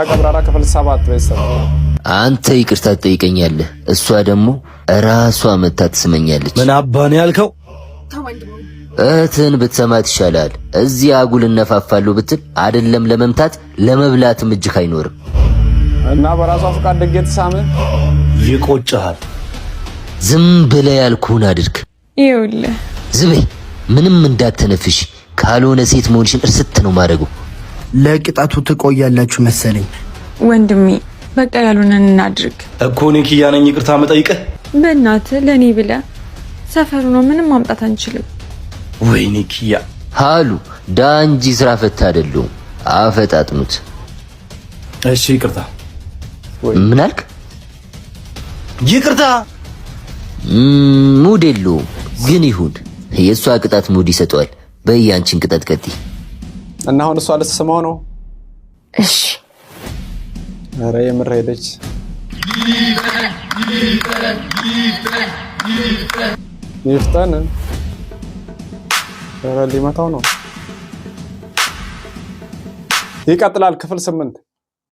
ቀብራራ ክፍል 7 ቤተሰብ። አንተ ይቅርታ ትጠይቀኛለህ፣ እሷ ደግሞ ራሷ መታ ትስመኛለች። ምን አባን ያልከው? እህትህን ብትሰማት ይሻላል። እዚህ አጉል እነፋፋለሁ ብትል አይደለም ለመምታት ለመብላትም እጅህ አይኖርም። እና በራሷ ፈቃድ ድጌ ተሳመ። ይቆጭሃል። ዝም ብለህ ያልኩህን አድርግ። ይኸውልህ ዝም በይ፣ ምንም እንዳትተነፍሽ። ካልሆነ ሴት መሆንሽን እርስት ነው ማድረገው። ለቅጣቱ ትቆያላችሁ መሰለኝ። ወንድሜ፣ በቃ ያሉንን እናድርግ። እኮ እኔ ኪያ ነኝ ይቅርታ መጠይቅህ። በእናትህ ለእኔ ብለህ ሰፈሩ ነው፣ ምንም ማምጣት አንችልም። ወይኔ ኪያ። ሃሉ ዳ እንጂ ስራ ፈታ አይደለሁም። አፈጣጥኑት። እሺ ይቅርታ። ምን አልክ? ይቅርታ። Mood የለውም ግን ይሁን። የእሷ ቅጣት mood ይሰጠዋል። በይ አንቺን ቅጣት ቀጥይ። እና አሁን እሷ ልትስመው ነው። እሺ። ኧረ የምር ሄደች። ይፍጠን። ኧረ ሊመታው ነው። ይቀጥላል ክፍል 8።